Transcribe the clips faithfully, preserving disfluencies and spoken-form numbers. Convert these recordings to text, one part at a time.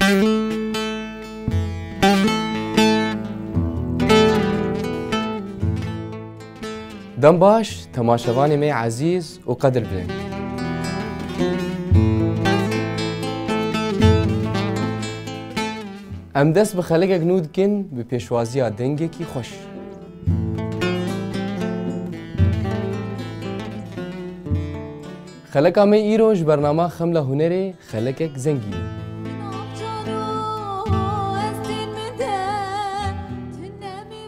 Dem baş, temaşevanê me yê ezîz û qedirbilind. Em dest bi xelekek nû dikin bi pêşwaziya dengekî xweş. Xeleka me îro ji bernama Xemla Hunerê xelekek zengîn e.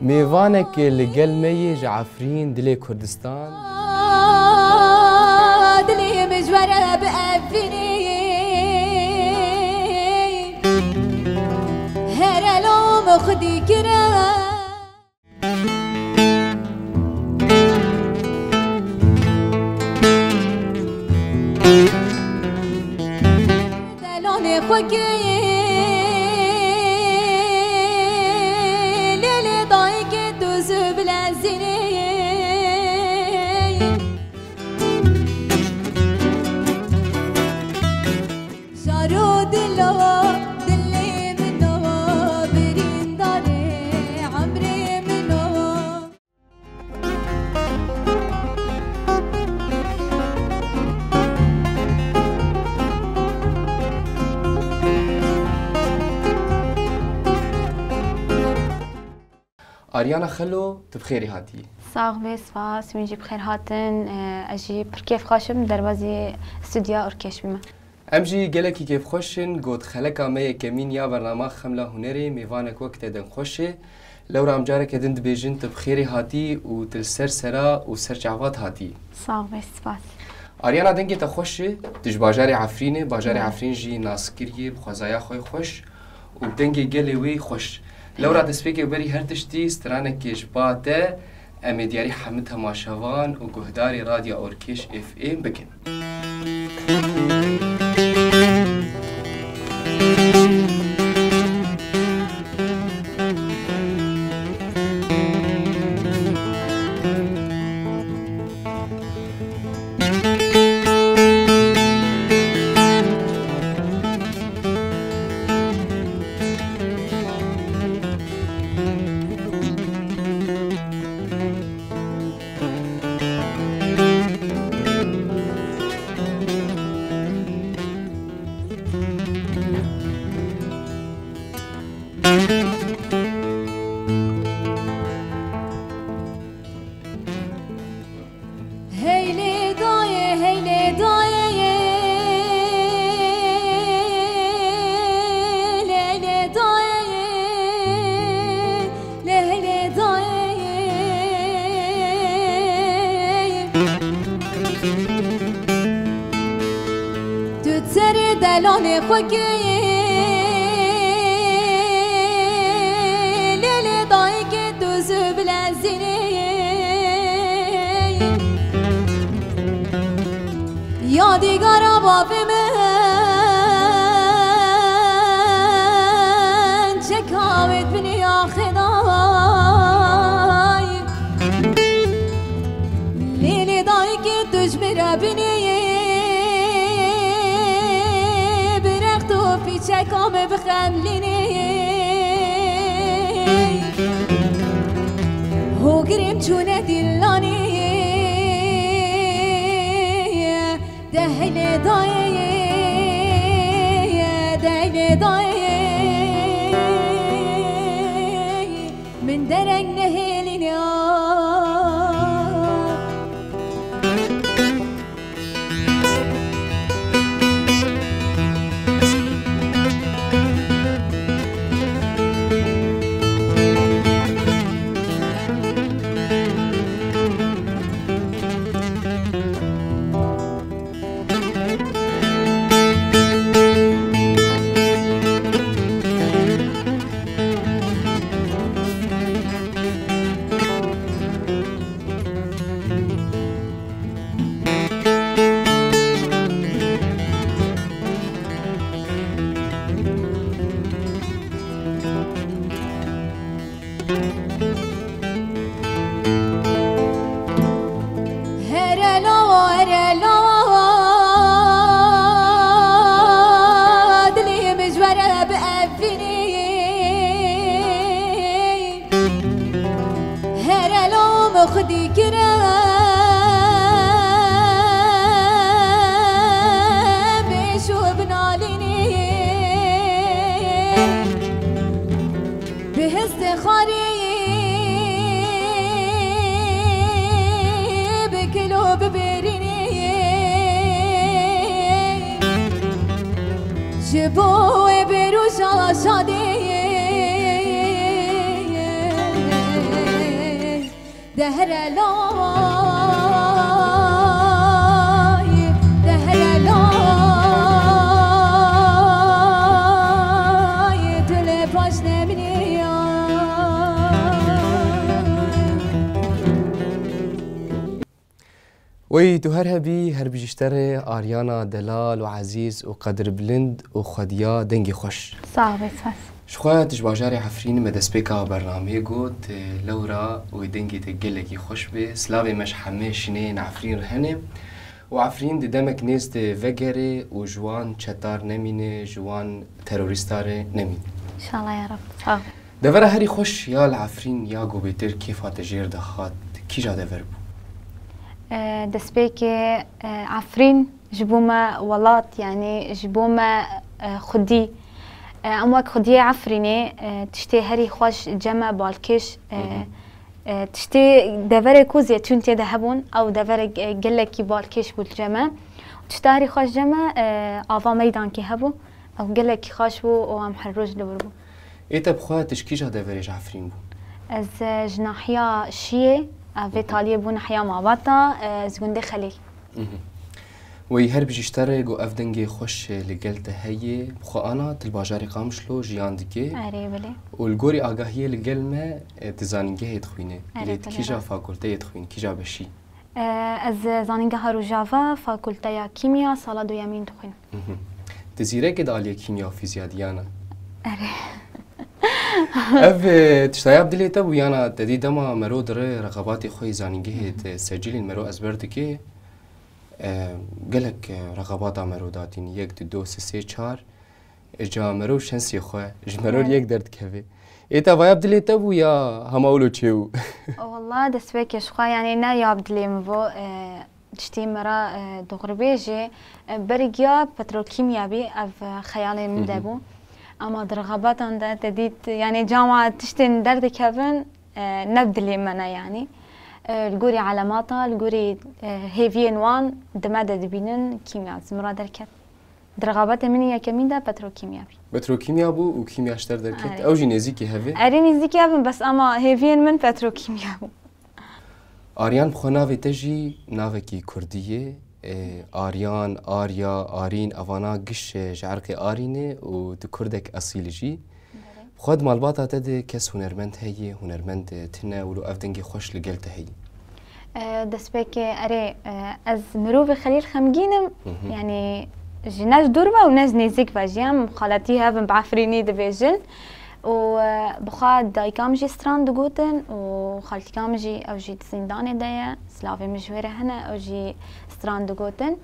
Mêvanek li gel me yê ji Efrîn, dilê Kurdistan. Dilê min ji we re bi evînê. Here lo min xwedî kire. Delanê xwe keye, lê lê dayikê tu zû bilezinê. Şaro dilo, dilê min o, birîndarê emrê min o. Aryana Xelo, tu bi xêrê hatî. Sax bê, spas, hûn jî bi xêr hatin. Ez jî pir kêfxweş im, derbazî stûdyoya Orkeş bîme. Em jî gelekî kêfxweş in, got xeleka me yekemîn ya bernama Xemla Hunerê mêvanek wek te dengxweş e. Lewra em careke din dibêjin tu bi xêrê hatî û tu li ser sera û ser çavat hatî. Sax bê, spas. Aryana, dengê te xweş e, tu ji bajarê Efrînê, bajarê Efrîn jî naskirî ye bi xwezaya xwe xweş û dengê gelê wê xweş. Lewra destpêkê berî her tiştî stranekê ji ba te em ê diyarî hemî temaşevan û guhdarê Radya Orkeş F M bikin. Hey lê dayê, hey lê dayê, lê lê dayê, lê lê dayê. Tu serê delanê xwe keyê, lê lê dayikê tu zû bilezinê. Yadîgara bavê min çeka wê binê axê dayê. Lê lê dayikê tu ji min re binê, bi rext û pîçeka min bixemlînê. Hogirê min çûne dîlanê. Dehlê dayê, dehlê dayê, min dereng nehêlîne. Xwedî kire bêş û binalînê, bi hestê xwarê, bi kilo bibêrînê, ji bo wê bêroja şadê. De here lay, de here lay, tu lê paş nemîne ya. Wey, tu her hebî, her bijî ji te re Aryana delal û ezîz û qedirbilind û xwediya dengê xweş. Sax be, spas. Ji xwe tu ji bajarê Efrînî, me destpêka bernameyê got, e, lewra wê dengê te gelekî xweş be. Silavê me ji hemê şineyên Efrîn re hene û Efrîn di demek nêz de vegerê û ji wan çetar nemîne, ji wan terorîsta re nemîne. Înşallah ya Rab. Sağ ol. Devera herî xweş ya li Efrîn ya ku bêtir kêfa te jêr dihat, kîja dever bû? E, destpêkê, e, Efrîn ji bo me welat, yanî ji bo me, e, xwedî. E, em wek xwediyê Efrînê, e, tiştê herî xweş cem e, balkêş, e, Hı hı. e, tiştê deverê ku zêtûn tê de hebûn, ew deverê ge-, gelekî balkêş bû li cem e. Tişta herî xweş cem e, e, ava meydankê hebû. Ew gelekî xweş bû û em her roj li wir bûn. Ê te bi xwe tu ji kîja deverê ji Efrîn bû? Ez, e, ji nahiya Şiyê, e, vê Hı hı. taliyê bû nahiya Mabata, e, ez gundê Xelîl. Mhm. Wey her bijî ji te re ku ev dengê xweş li gel te heye, bi xwe ana tu li bajarê Qamişlo jiyan dikê. Erê, belê. Û li gorî agahiyê li gel me, e, tu zanîngehê dixwîne. Erê, Lê tu belê, kîja rast. fakulteyê dixwîn, kîja beşî? E, ez zanîngeha Rojava, fakulteya Kîmya, sala duyemîn dixwînim. Mhm. Tu zîrekê di aliyê kîmya û fîzya de yan e? Erê. Ev, e, tiştaya bi dilê te bû, yana te dî dema mero dire rexebatê xwe yê zanîngehê Hı hı. te secilên mero ezber dike, e, gelek, e, rexebata mero datîn, yek, du, do, sê, sê, çar, e, ca mero şensê xwe, ji mero Evet. yek derdikeve. Ê te vaya bi dilê te bû ya hema wilo çêbû? Walla destpêkê ji xwe, yanî ne ya bi dilê min bû, e, Tiştê me re, e, doğrubêjê, e, berî giya petrokîmya bî, ev, e, xeyalê min de Hı hı. bû. Ama di rixebatan de te dît, yanî cama tiştên derdikevin, e, ne bi dilê me ne yanî. E, li gorî elemata, li gorî, e, hêviyên wan di me de dibînin kîmya ji min re derket. Di rixebatê min yekemîn de petrokîmya bî. Petrokîmya bû û kîmya ji te re derket. Erê. Ew jî nêzîkî hev e? Erê nêzîkî hev in, bes ama hêviyên min petrokîmya bû. Aryan bi xwe navê te jî navekî kurdî ye. E, Aryan, Arya, Arîn, evana giş, e, ji erqê Arî ne û tu kurdek esîl î jî. Belê. Bi xwe di malbata te de kes hunermend heye, hunermend, e, tune, wilo ev dengê xweş li gel te heye? E, destpêkê erê, e, ez mirovê xelîl xemgîn im. Hı hı. Yanî ji ne ji dûr ve û ne ji nêzîk ve jî em xaletî hev in bi efrînî dibêjin. Û, e, bi xwe dayika min jî stran digotin û xaltîka min jî, ew jî di zîndanê de ye. Silavê min ji wê re hene, ew jî stran digotin.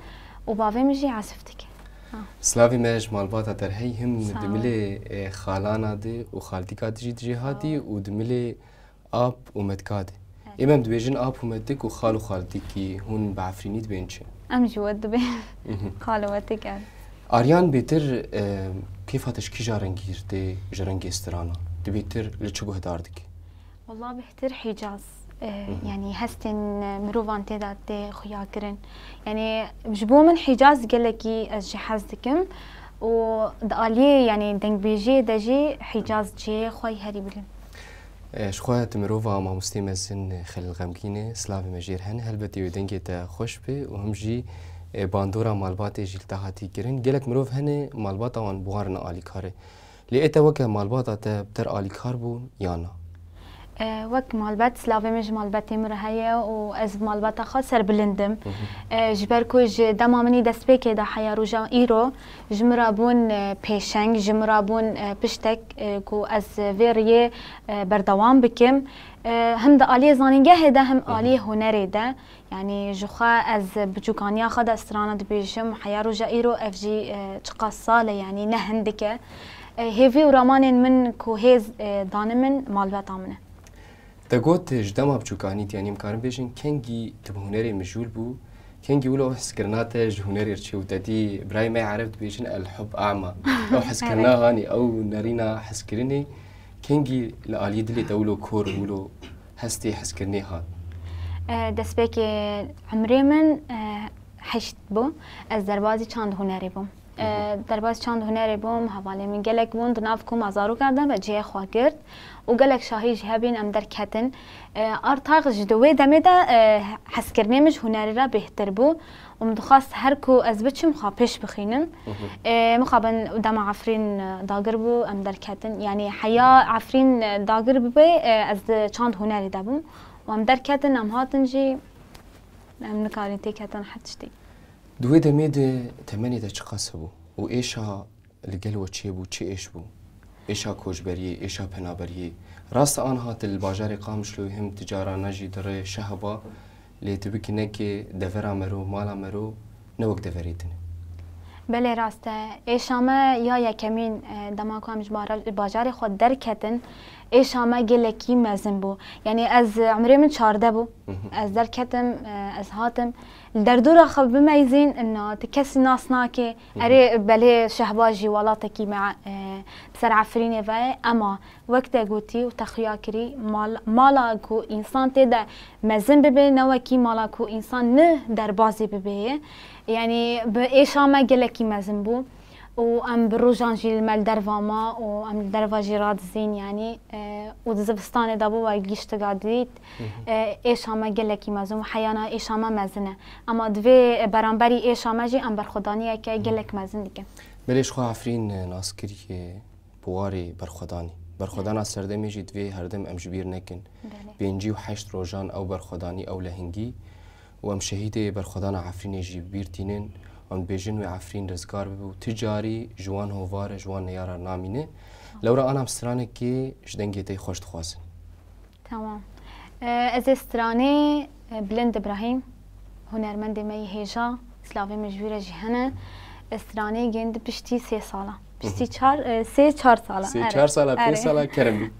Û bavê min jî ezif dike. Ha. Silavê me ji malbata te re hey him Sağ ol. di milê, e, xalana de û xaltîka te jî dijê hatî Sağ ol. û di milê ap û metika de. Evet. Ê me em dibêjin ap û metik û xal û xaltîkî hûn bi efrînî dibên çi? Em ji we dibên Mhm. xal û metik em. Aryan bêtir, e, kêfa te ji kîja rengî tê ji rengê strana? Tu bêtir li çi guhdar dikî? Walla bêhtir Hîcaz, e, Hı hı. yanî hestên, e, mirovan tê de tê xuya kirin. Yanî ji bo min Hîcaz gelekî ez ji hez dikim û di aliyê, yanî dengbêjiyê de jî Hîcaz cihê xwe yî herî bilind. E, ji xwe tu mirova mamostê mezin, e, Xelîl Xemgîn e, silavê me jêr hene. Helbetî wê dengê te xweş be û him jî, e, bandora malbatê jî li te hatî kirin. Gelek mirov hene malbata wan biwarine alîkarê. Lê ê te weke malbata te bi te re alîkar bûn yan na? E, wek malbat, silavê min ji malbatê min re heye û ez bi malbata xwe serbilind im. Hı hı. E, ji ber ku ji dema min î destpêkê de heya roja îro, ji min re bûn, e, pêşeng, ji min re bûn, e, piştek, e, ku ez vê riyê, e, berdewam bikim. E, him di aliyê zanîngehê de, him Hı hı. aliyê hunerê de. Yanî ji xwe ez biçûkaniya xwe de strana dibêjim, heya roja îro ev jî, e, çiqas sal e, yanî ne hindik e. E, hêvî û ramanên min ku hêz, e, dane min, malbata min e. Te got ji dema biçûkanî, yanî em karin bêjin kengî tu bi hunerê mijûl bû, kengî wilo hizkirina te ji hunerê re çêbû? Te dî birayê me yê Ereb dibêjin el hub ama. Ew hizkirina Evet. hanî, ew nerîna hizkirinê kengî li aliyê dilê te wilo kor, wilo hestê hizkirinê hat? E, destpêkê umrê min, e, heşt bû. Ez derbazî çand hunerê bûm. E, derbazî çand hunerê bûm, hevalê min gelek bûn, di nav koma zarokan de me cihê xwe girt û gelek şahî jî hebîn, em derketin. E, artax ji di wê demê de, e, hezkirinê min ji hunerê re bêhtir bû û min dixwast her ku ez biçim xwe pêş bixînim. E, mixabin dema Efrîn, e, dagir bû, em derketin. Yanî heya Efrîn, e, dagir bibe, e, ez di çand hunerê de bûm û em derketin, em hatin jî, em nikarin têketin her tiştî. Di wê demê de temenê te çiqas hebû û êşa li gel we çêbû, çi êş bû? Êşa koçberiyê, êşa penaberiyê. Rast e, aniha tu li bajarê Qamişloyê him, tu carana jî di rê şehba, lê tu bikî nekê devera mero, mala mero, ne wek deverê din e. Belê, rast e. Êşa me ya yekemîn, e, dema ku em ji bara-, bajarê xwe derketin, êşa me gelekî mezin bû. Yanî ez, e, umrê min çardeh bû. Hı hı. Ez derketim, e, ez hatim. Li derdora xwe bimeyzîn, na, tu kesî nas nake. Hı hı. Erê, belê şehba jî welatekî me, e, bi ser Efrînê ve ye, ema wek te gotî û te xuya kirî, mal-, mala ku însan tê de mezin bibe, ne wekî mala ku însan ne derbazê bibe ye. Yanî bi êşa me gelekî mezin bû. Û em bi rojan jî li me li derva ma û em li derva jî radizîn, yanî, e, û di zivistanê de bû, we giştiga dît. Hı hı. E, êşa me gelekî mezin û heyana êşa me mezin e. Ema divê beramberî êşa me jî em berxwedaniyeke gelek mezin dikin. Belê, ji xwe Efrîn, e, nas kiriye bi warê berxwedanî. Berxwedana serdemê jî divê her dem em ji bîr nekin. Belê. Pêncî û heşt rojan ew berxwedanî, ew lehingî û em şehîdê berxwedana Efrînê jî bi bîr tînin. Em dibêjin wê Efrîn rizgar bibe û ti carî ji wan hovara, ji wan neyara namîne. Lewra ana em stranekê ji dengê te xweş dixwazin. Tamam. E, ez ê stranê, e, Bilind Îbrahîm, hunermendê me yê hêja, silavê min ji wî re jî hene. Stranê gêndi piştî sê sala. Piştî çar, e, sê çar sala. Sê Erê. Çar sala, pênc Erê. Sala kerem bî.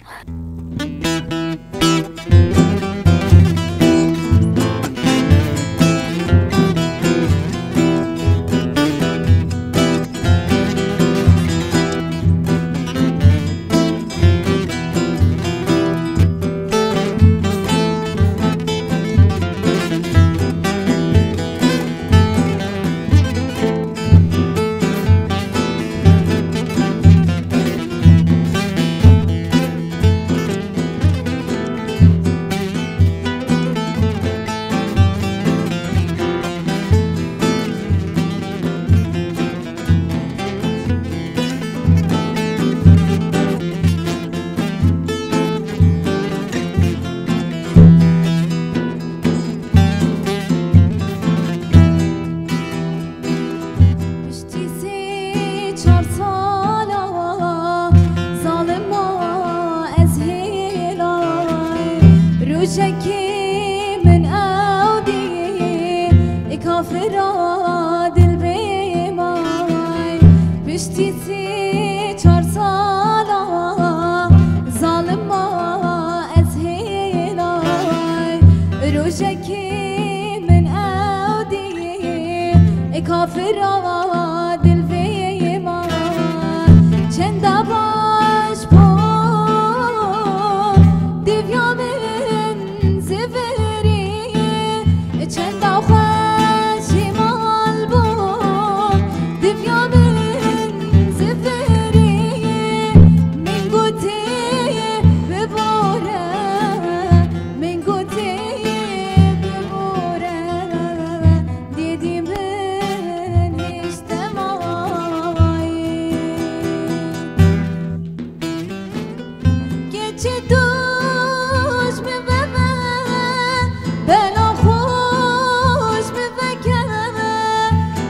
Piştî sê çar sala, zalima ez hêla, rojekê min ew dî, kafira dil bê may. Piştî sê çar sala, zalima ez hêla, rojekê min ew dî, kafira dil vê ma. Çenda baş bû, divya min zivirî, çenda xweş mal bû, divya min zivirî. Min gotî bibore, min gotî bibore, dîdî min hişte mayî. Keçê dûj min veve, bela xweş min vekeve,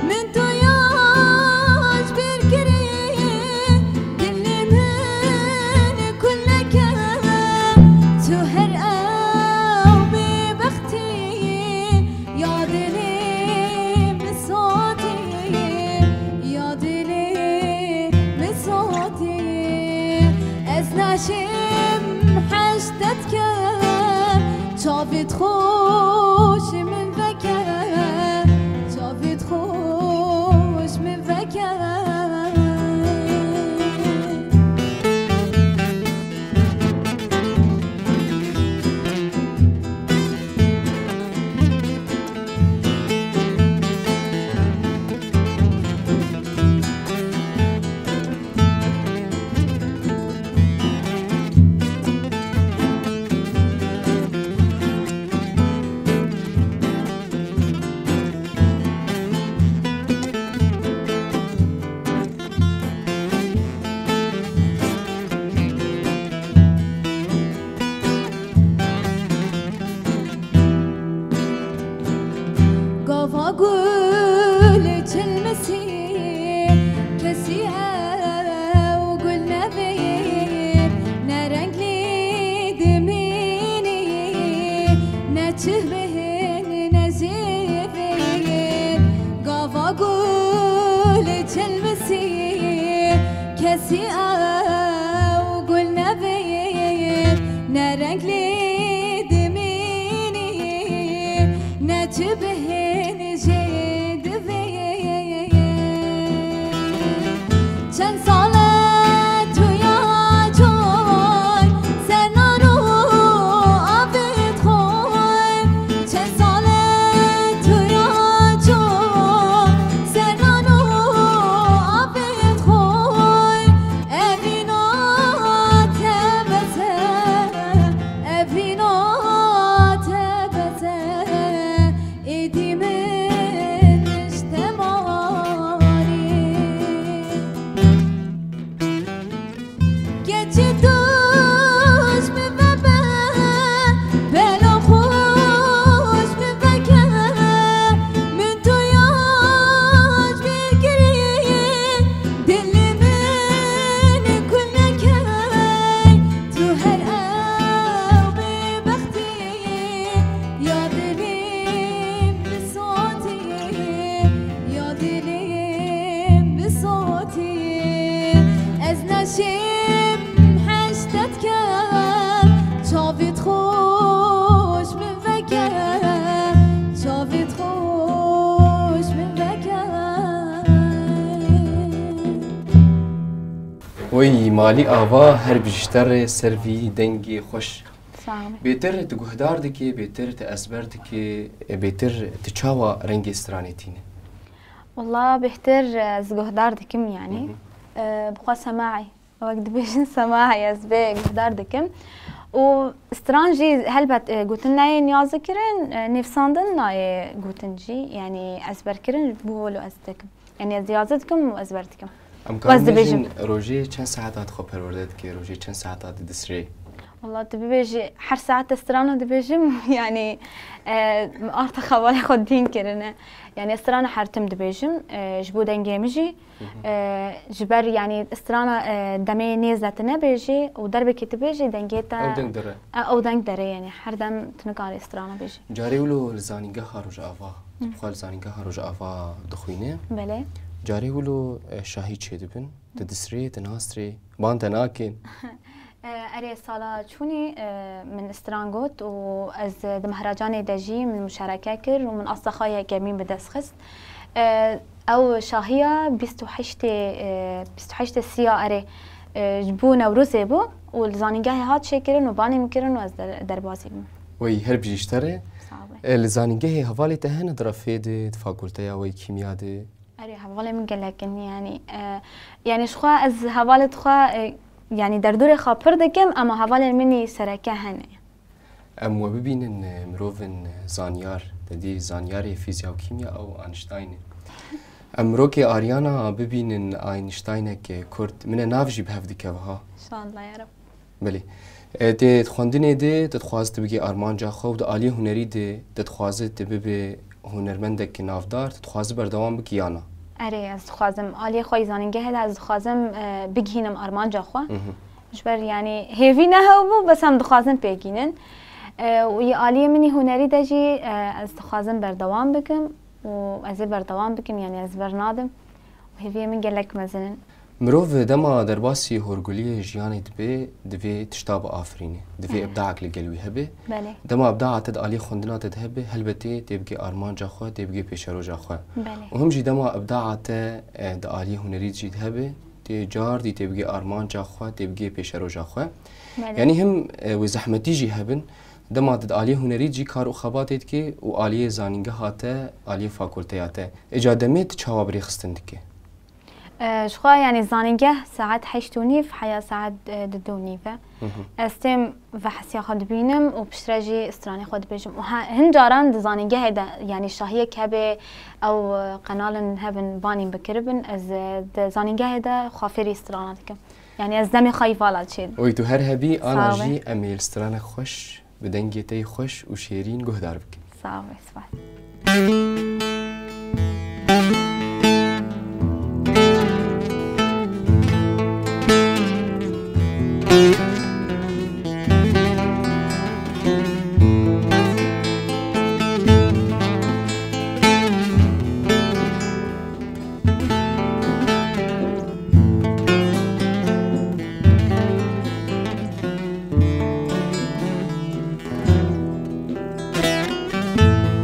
min tu ya ji bîr kirî, dilê min kuleke, tu her ew bêbextî, ya dilê min sotî, ya dilê min sotî, ez naşêm heştet ke. Çavê xweş min veke, çavê xweş min veke. Gava gul çilmisî, kesî ew gul nevê, ne reng lê dimînî, ne çi bên, ne zêvê. Gava gul çilmisî, kesî ew gul nevê, ne reng lê dimînî, ne çi bên jê divê. Çend sal e tu ya coy, ser nan û avê dixwe. Çend sal e tu ya coy, ser nan û avê dixwe. Evîna te beze, evîna te beze. Êdî min ji te marî. Keçê tu ji min vebe, bela xwe ji min veke. Min tu ya ji bîr kirî, dilê min kul neke. Tu her ew bêbextî ya dilê min sotî, ya dilê min sotî. Ez naşêm heştet kem, çavê xweş min veke, çavê xweş min veke. Wey Malî Ava, her bijî ji te re, ser vî dengê xweş. Sağ ol. Bêtir tu guhdar dikî, bêtir tu ezber dikî, bêtir tu çawa rengê stranê tîne? Wala bêhtir, e, ez guhdar dikim yani. Hı hı. E, bi xwe semaî. Wek dibêjin semaî ez bê guhdar dikim. Û stran jî helbet, e, gotin nayê niyazikirin, e, nivsandin nayê gotin jî. Yani ezberkirin, bi wilo ez dikim. Yani ez yazî dikim û ezber dikim. Em Waz karin dibêjin. Bêjin, rojê çend saeta tu xwe perwerde dikî, rojê çend saeta tu disrê? Wala tu bibêjî her saet ez strana dibêjim, yani, e, arta xevalê xwe dîn kirine. Yani ez strana her tim dibêjim, e, ji bo dengê min jî. Hı hı. E, ji ber, yani, strana, e, demê nêz de tu nebêjî û derbekê tu bêjî, dengê te Ew deng dere. E, ew deng dere, yani, her dem tu nikarî strana bêjî. Carê wilo li zanîngeha Rojava, Hı. tu bi xwe li zanîngeha Rojava dixwîne. Belê. Carê wilo, e, şahî çêdibin, tu disrê, tu nasrê, ban te nakin. E, erê, sala çûnî, e, min stran got û ez di Mehracanê de jî min muşareke kir û min asta xwe yekemîn bi dest xist. E, ew şahiya bîst û heştê, e, bîst û heştê siya, erê, e, ji bo Newrozê bû û li zanîngehê hat çêkirin û banê min kirin û ez der-, derbasî bûm. Wey her bijî ji te re. Sağ ol. E, li zanîngehê hevalê te hene di refê de, di fakulteya wey kîmya de? Erê, hevalê min gelek in, yani, e, yani ji xwe ez hevalê xwe, e, yani derdorê xwe pir dikim, ama hevalên min î sereke hene. Em we bibînin, e, mirovin, e, zanyar, te dî zanyarê fîzya û kîmya ew Einstein e. Em mirokê Aryana bibînin Einsteinek, e, Kurd. Min e nav jî bi hev dikeve ha. Şanla ya Rab. Belê. E, tê di xwendinê de, tu dixwazî tu bigî armanca xwe û di aliyê hunerî de, tu dixwazî tu bibî hunermendek navdar, tu dixwazî berdewam bikî ya na? Erê, ez dixwazim. Aliyê xwe yî zanîngehê de ez dixwazim, e, bigihînim armanca xwe. Hı hı. Ji ber, yanî, hêvî ne hew bû, bes em dixwazin pêk gînin. E, û yî aliyê min î hunerî de jî, e, ez dixwazim berdewam bikim û ez ê berdewam bikim, yanî ez bernadim. Û hêviyê min gelek mezin in. Mirov dema derbasî horguliyê jiyanê dibe, divê tişta biafirîne. Divê Evet. ibdaek li gel wî hebe. Belê. Dema ibdaa te di aliyê xwendina te de hebe, helbetê tê bigê armanca xwe, tê bigê pêşeroja xwe. Belê. Û him jî dema ibdaa te, e, di aliyê hunerî jî de hebe, tê cardî tê bigê armanca xwe, tê bigê pêşeroja xwe. Belê. Yanî him, e, wê zehmetî jî hebin, dema tu di aliyê hunerî jî kar û xebatê dikê û aliyê zanîngeha te, aliyê fakulteya te. Îca demê tu çawa bi rêxistin dikê? E, ji xwe, yanî zanîngeh saet heşt û nîv heya saet, e, du û nîv e. Hı hı. Ez têm vehesiya xwe dibînim û piştre jî stranê xwe dibêjim. Û he-, hin caran di zanîngehê de, yanî şahiyek hebe, ew, e, qenalin hebin, banîn bikiribin, ez, e, di zanîngehê de xwe fêrî strana dikim. Yanî ez demê xwe yî vala diçêrim. Oy, tu her hebî, ana Sağ ol. jî em ê li stranek xweş, bi dengê te yî xweş û şêrîn guhdar bikin. Sağ ol, spas.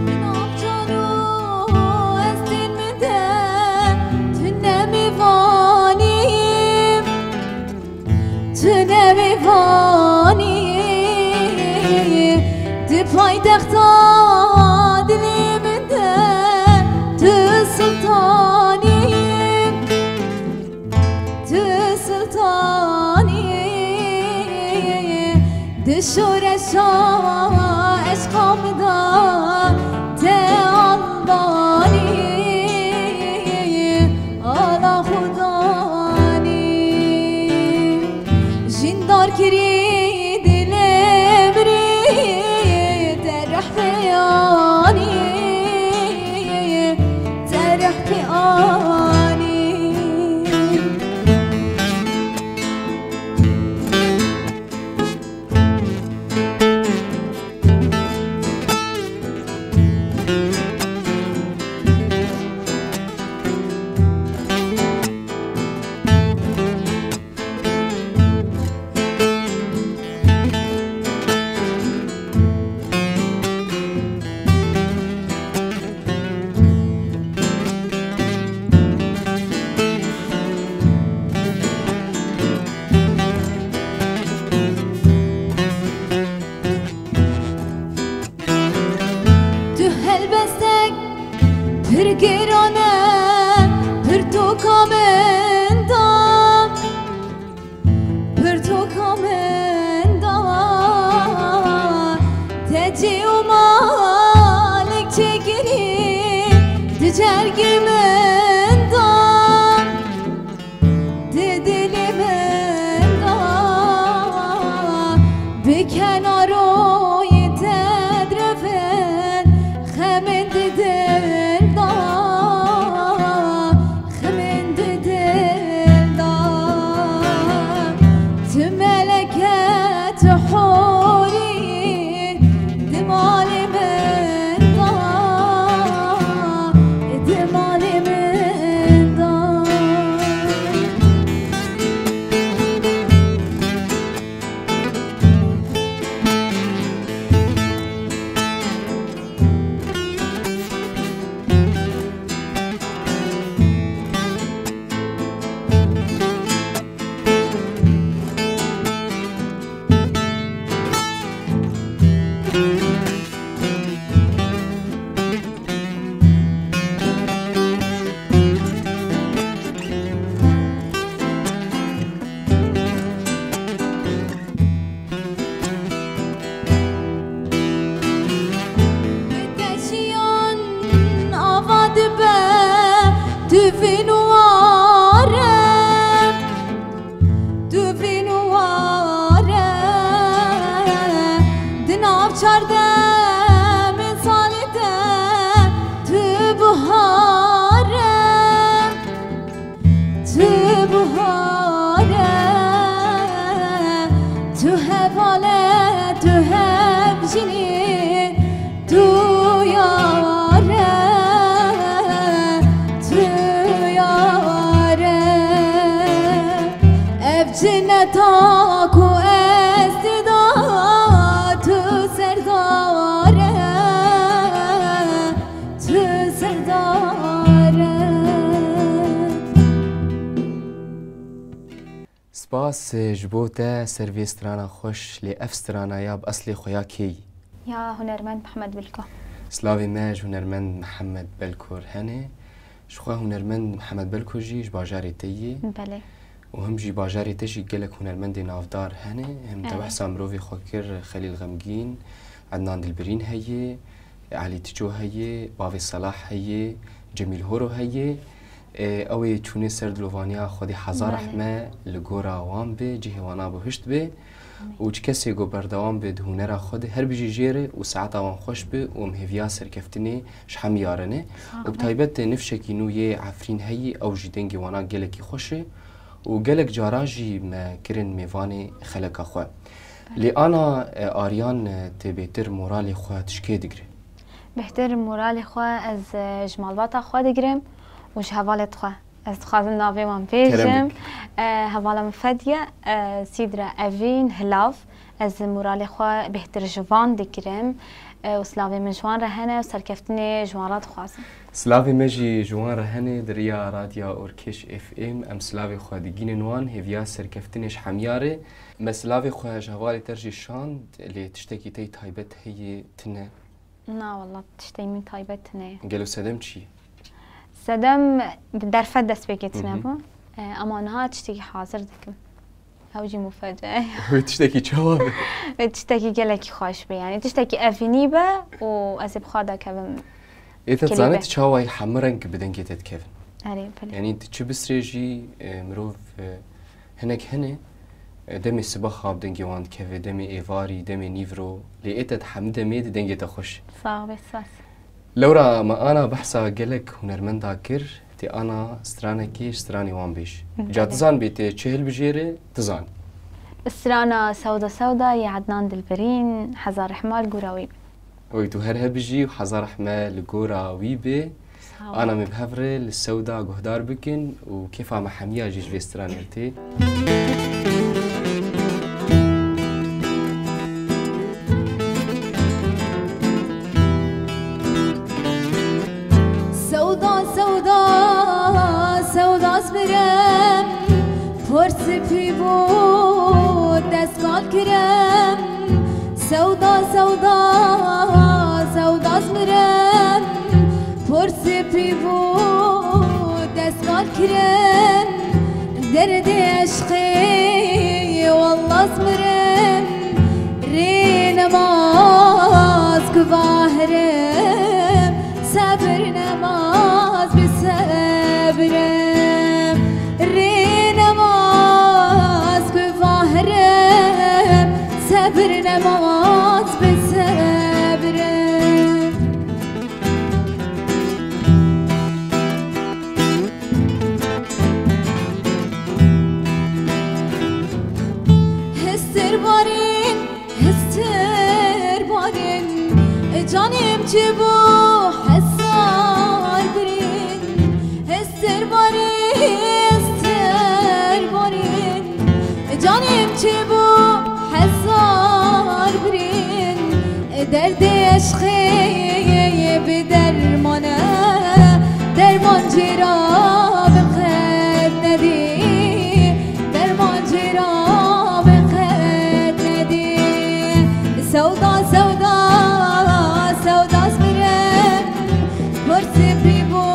Min avcano ez tên min de, tu ne mêvanî, tu ne mêvanî. Di paytexta dilê min de, tu sultanî. Tu sultanî, di şoreşa eşqa min de te almanî, ala xudanî. Jindar kirî dilê min rê te rehme anî, te rehme anî. Tu helbestek pir giran e, pirtûka min da, pirtûka min da. Te cî û malek çêkirî di cergê min da. Di dilê min de bi kenaroyê te direvin, xemin di dil de, xemin di dil de. Tu meleke, tu hurî, di malê min de, di malê min de. Te jiyan ava dibe, tu vîn û ware. Tu vîn û ware, di nav çardemê salê de tu buhar e, tu buhar e, tu heval e, tu hevjîn î, tu yar e, tu yar e. Ku ez dida tu serdar e, tu serdar e. Spas ji bo te ser vê strana xweş, lê ev strana ya bi eslê xwe ya kê yî? Ya hunermend Mihemed Bilko. Slavê me ji hunermend Mihemed Belkor hene. Ji xwe hunermend Mihemed Belko jî ji bajarê te yê. Belê. Û him jî bajarê te jî gelek hunermendê navdar hene. Him te Evet. behsa mirovê xwe kir, Xelîl Xemgîn, Ednan Dilbirîn heye, Elî Tiço heye, Bavê Selah heye, Cemîl Horo heye. Ê, ew ê çûnê ser dilovaniya Xwedê hezar Belê. rehme li gora wan be, cihê wana bihişt be. Amîn. Û çi kesê ku berdewam be di hunera xwe de, her bijî jê re û saeta wan xweş be û em hêviya serkeftinê ji hemî ya re ne. Sağ Û bi ol. taybet nifşekî nû yê Efrîn heyî, ew jî dengê wana gelekî xweş e. Û gelek cara jî me kirin mêvanê xeleka xwe. Lê ana, e, Aryan, e, tê bêtir moralê xwe tu ji kê digre? Bêhtir moralê xwe ez, e, ji malbata xwe digirim û ji hevalê xwe. Ez dixwazim navê wan Kerem bêjim. bik. E, hevala min Fediye, e, Sîdre Evîn, Hilav. Ez moralê xwe bêhtir ji van digirim, e, û silavê min ji wan re hene û serkeftinê ji wan re dixwazim. Silavê me jî ji wan re hene, di riya Radya Orkeş F M em silavê xwe digînin wan, hêviya serkeftinê ji hemiya re. Me silavê xwe ji hevalê te re jî şand, lê tiştekî te yî taybet heye tine? Na, wela tiştê min taybet tine ye. Gelo sedem çi ye? Sedem bi derfet destpêkê tine Hı hı. bû. E, ama niha tiştekî hazir dikim. Ew jî mufece ye. Wê tiştekî çawa be? Wê tiştekî gelekî xweş be, yani tiştekî evînî be û ez ê bi xwe dekevim. Ê te Kelî dizane be. tu çawa yî hemû reng bi dengê te dikevin? Erê, belê. Yani tu çi bisrê jî, e, mirov, e, hinek hene, e, demê sibexa bi dengê wan dikeve, demê êvarî, demê nîvro. Lê ê te di hemû demê di dengê te xweş. Sağ be, spas. Lewra me ana behsa gelek hunermenda kir, tê ana stranekê ji stranê wan bêj. Hı, Ca belê. dizan bê tê çi hilbijêre, dizan. Strana Sewda Sewda yê Ednan Dilbirîn, hezar rehma li gora wî be. Oy, tu her hebijî û hezar rehme li gora wî be. Sağ ol. Ana me bi hev re li Sewda guhdar bikin û kêfa me hemiya jî ji vê stranê re tê. Sewda, sewda, sewda smirem, por sipî bû, dest kal kirem. Sewda, sewda, sewda smirem, por sipî bû, dest kal kirem. Derdê eşqê, wallah smirem, rê nemaz ku vahrem, sebir nemaz bi sebrem. Rê nemaz ku vahrem, sebir nemaz bi sebrem. Histir barîn, histir barîn, canê min çi bû hezar birîn. Histir barîn, histir barîn, canê min çi bû hezar birîn. Derdê eşqê bi derman e, derman cêra bi qet nedî. Derman cêra bi qet nedî. Sewda, sewda, sewda smirem, por sipî bû,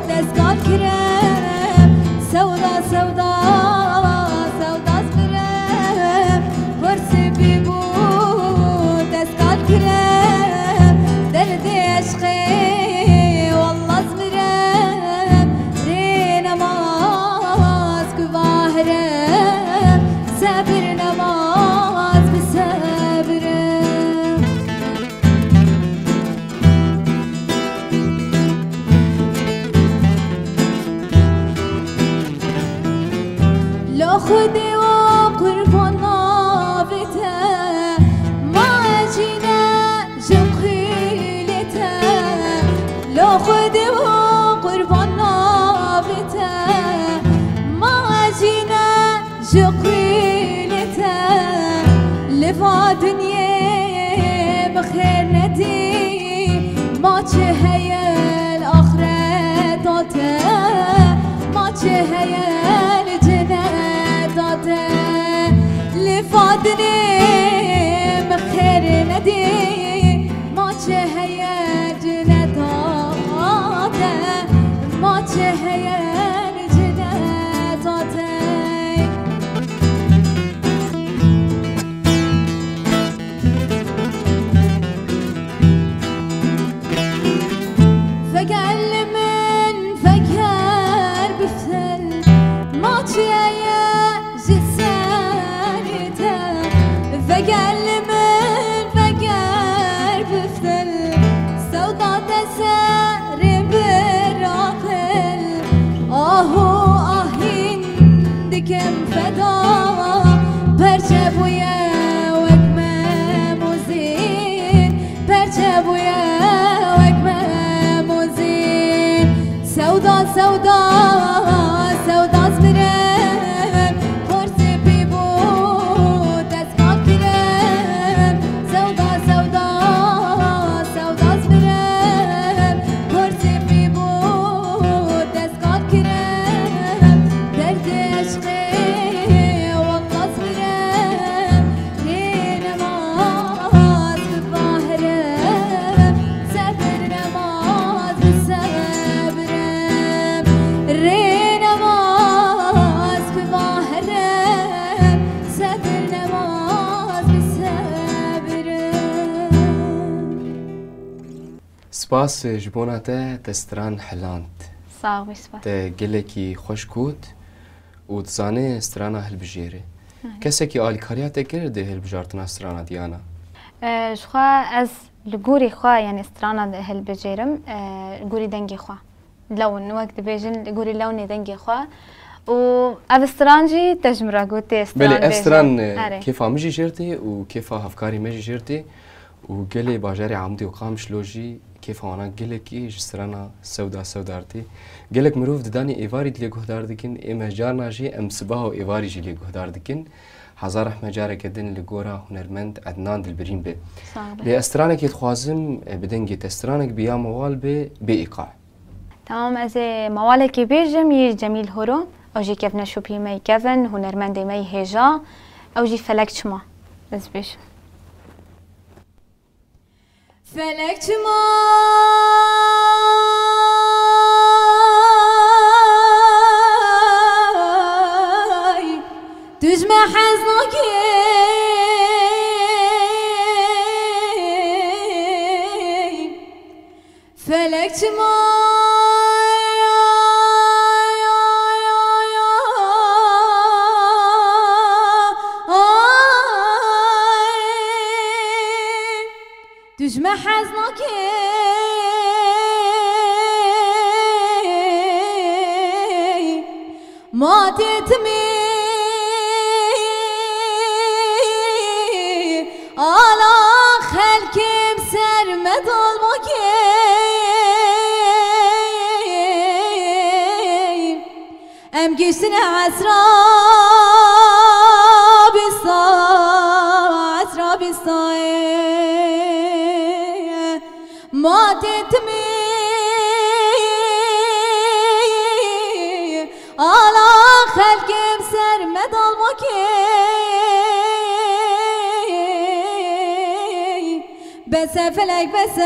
dest kal kirem. Sewda, sewda, sewda smirem, por sipî bû, dest kal kirem. Derdê eşqê, wallah smirem, rê nemaz ku vahrem, sebir nemaz bi sebrem. Lo Xwedê wa qurban navê te, ma ez jî ne ji xwîlê te. Lo Xwedê wa qurban navê te, ma ez jî ne ji xwîlê Dinyê min xêr nedî, ma çi heye li axireta te, ma çi heye li cineta te. Li va dinyê min xêr nedî, ma çi heye cineta te, ma çi heye li cineta te. Veger li min, veger bi fel, ma çi ye ji ser te. Veger li min, veger bi fel, sewda te serê biraqil. Aho ahîn dikim feda, perçe bûye wek memûzîn, perçe bûye wek memûzîn. Sewda, sewda, sewda zmirem, porsê pî bû destxal kirim. Sewda, sewda, sewda zmirem, porsê pî bû destxal kirim. Derdê eşqê wella zmirem, Rê nemaz bi bahre, sebir nemaz bi sebre. Rê nemaz bi bahre, sebir nemaz bi sebre. Spas ji bona te, te stran hiland. Sax bî, spas. Te gelekî xweş got û dizane strana hilbijêre. Hı hı. Kesekî alîkariya te kir di hilbijartina strana Diyana? E, ji xwe ez li gorî xwe, yanî strana di hilbijêrim, e, li gorî dengê xwe. Lewn, wek dibêjin, li gorî lewnê dengê xwe. Û ev stran jî te ji min re got tê stran. Belê, ev bêjin. Stran, e, Erê. Kêfa min jî jêr tê û kêfa hevkarê me jî jêr tê. Û gelê bajarê Amûdê û Qamişlo jî kêfa wana gelekî ji strana Sewda Sewda re tê. Gelek mirov didanî êvarî dilê guhdar dikin, ê me carna jî em sibaha û êvarî jî lê guhdar dikin. Hezar rehme careke din li gora hunermend Ednan Dilbirîn be. Sağ be. Lê ez stranekê dixwazim, e, bi dengê te, stranek bi ya mewal be, bê îqa. Tamam, ez ê mewalekê bêjim, yê Cemîl Horo, ew jî kevneşopî me yê kevin, hunermendê me yê hêja, ew jî Felek Çima. Ez bêjim. Felek çima tu ji me hez nakî. Felek çima Tu ji me hez nakî. Ma tê timî ala xelkê bi ser me dal makî. Em giştine esra bîsta, esra bîsta ye. Ma tê timî ala xelkê bi ser me dal makî. Bes e felek, bes e.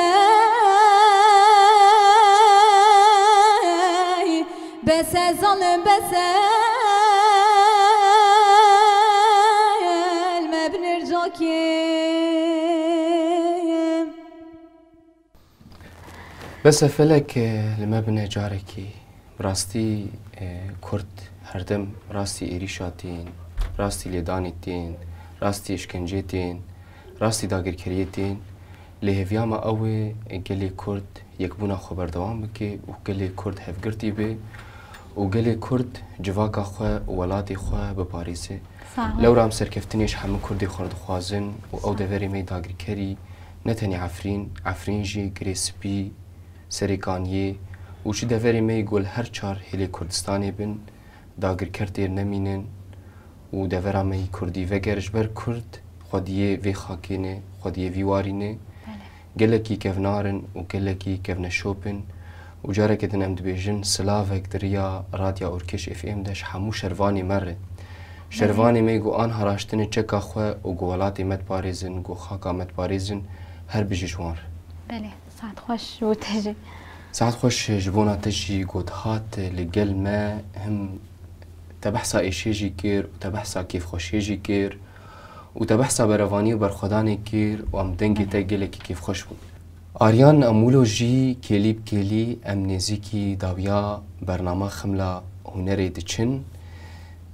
Bes e zalim, bes e. Li me binêr carekî. Bes e felek, li me bine carekî. Bi rastî, e, Kurd her dem rastî êrîşa tên, rastî lêdanê tên, rastî îşkencê tên, rastî dagirkeriyê tên. Lê hêviya me ew e, gelê Kurd yekbûna xwe berdewam bike û gelê Kurd hevgirtî be û gelê Kurd civaka xwe û welatê xwe biparêze. Sağ ol. Lewra em serkeftinê ji hemû Kurdê xwe re dixwazin û ew deverê me yê dagirkerî ne tenê Efrîn, Efrîn jî Girê Spî, Serê Kaniyê û çi deverê me yê ku li her çar hêlê Kurdistanê bin, dagirker têr nemînin û devera me yê Kurdî veger ji ber Kurd xwediyê vê xakê ne, xwediyê vî warî ne. Belê. Gelekî kevnar in û gelekî kevneşop in û careke din em dibêjin silavek di riya Radya Ûrkeş F M de ji hemû şervanê me re. Belê. Şervanê me ku an haraştine çeka xwe û ku welatê me diparêzin, ku xaka me diparêzin, her bijî ji wan re. Belê, saet xweş bo te jî. Saet xweş ji bona te jî ku dihat li gel me him te behsa êşê jî kir û te behsa kêfxweşiyê jî kir û te behsa berevanî û berxwedanê kir û em dengê te gelekî kêfxweş bûn. Aryan, em wilo jî kêlî bi kêlî em nêzîkî dawiya bernama Xemla Hunerê diçin.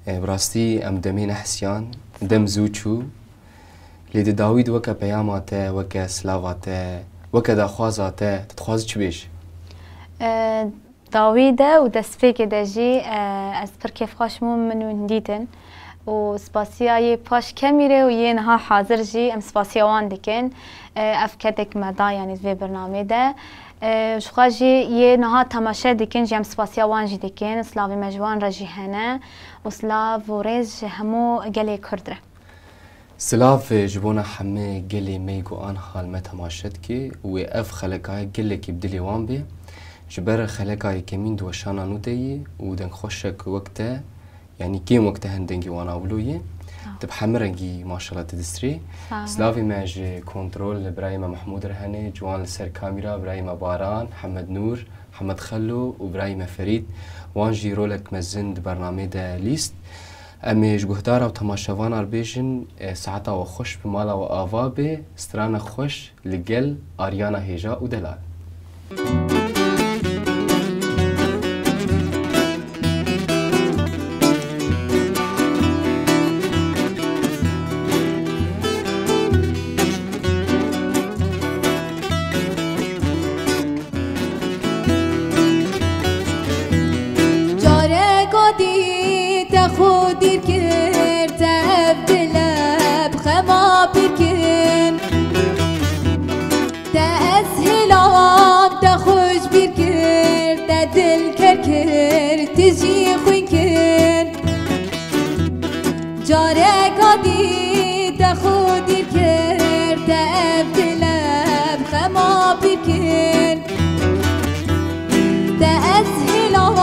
E, bi rastî em demê nehisiyan, dem zû çû. Lê di dawî de weke peyama te, weke silava te, weke daxwaza te, tu dixwazî çi bêjî? E, Dawî de û destpêkê de jî, e, ez pir kêfxweş bûm min û hûn dîtin û spasiya yê paş kemî re û yê niha hazir jî em spasiya wan dikin. E, ev kedek me da, yanî vê bernamê de. E, ji xwe jî yê niha temaşe dikin jî em spasiya wan jî dikin. Silavê me ji wan re jî hene û silav û rêz ji hemû gelê Kurd re. Silav ji bona hemê gelê me ku an hal me temaşe dike û wê ev xeleka gelekî bi dilê wan bê. Ji ber xeleka yekemîn di weşana nû de yî û dengxweşek wek te, yanî kêm wek te hin dengê wana wilo yê. Sağ ol. Tu bi hemî rengî maşallah tu distrê. Sağ ol. Silavê me ji kontrol li birayê me Mehmûd re hene, ciwan li ser kamîra birayê me Baran, Hemed Nûr, Hemed Xelo û birayê me Ferîd. Wan jî rolek mezin di bernamê de lîst. Em ê ji guhdara û temaşevana re bêjin, e, saeta we xweş bi mala we ava be, strana xweş li gel Aryana Hêja û Delal. Careka dî te xwe dîr kir, te ev dile bi xema pir kin. Te ez hêlam, te xwe ji bîr kir, te dil ker kir, tu jî xwîn kin. Careka dî te xwe dîr kir, te ev dile bi xema pir kir. Te ez hêlam,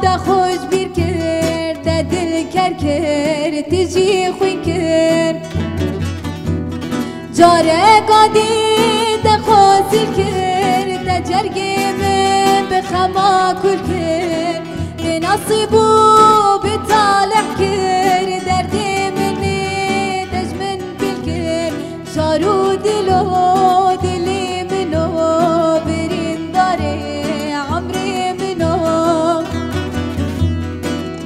te xwe ji bîr kir, te dil ker kir, tu jî xwîn kir. Careka dî te xwe sîr kir, te cergê min bi xema kul kir. Bênasîb û bêtalih kir, derdê min ê te ji min pêl kir. Şar û dilo, dilê min o, birîndarê emrê min o.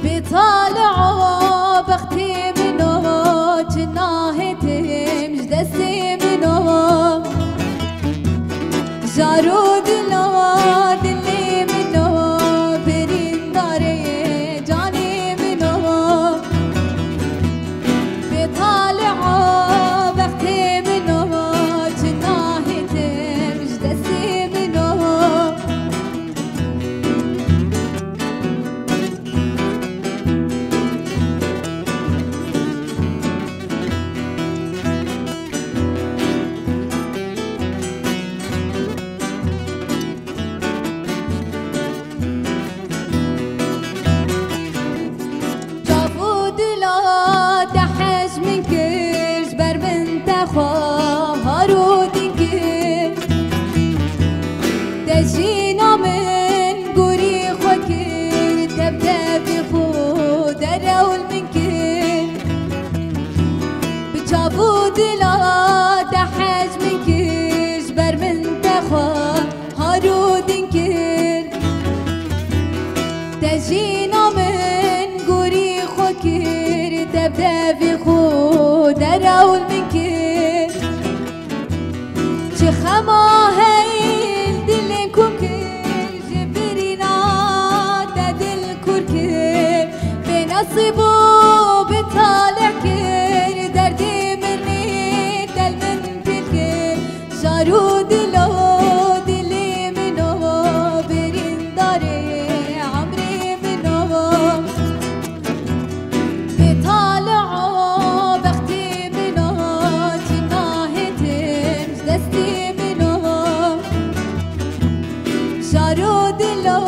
Bêtalih o, bextê min o, çi nahêtim ji destê min o. Şar û dilo, dilê min o, birîndarê canê min o. Bêtalih o, bextê min o, çi nahêtim ji destê min o. Çav û dila te hej min kir, ji ber min te xwe har û din kir. Te jîna min gorî xwe kir, te bi devê xwe derew li min kir. Bi çav û dila te hej min kir, ji ber min te xwe har û din kir. Te jîna min gorî xwe kir, te bi devê xwe derew li min kir. Çi xema heyl dilên kum kir, ji birîna te dil kur kir. Bênesîb û bêtalih kir, derdê mirnê te li min pêl kir. Şar û dilo, dilê min o, birîndarê emrê min o. Bêtalih o, Yo dilo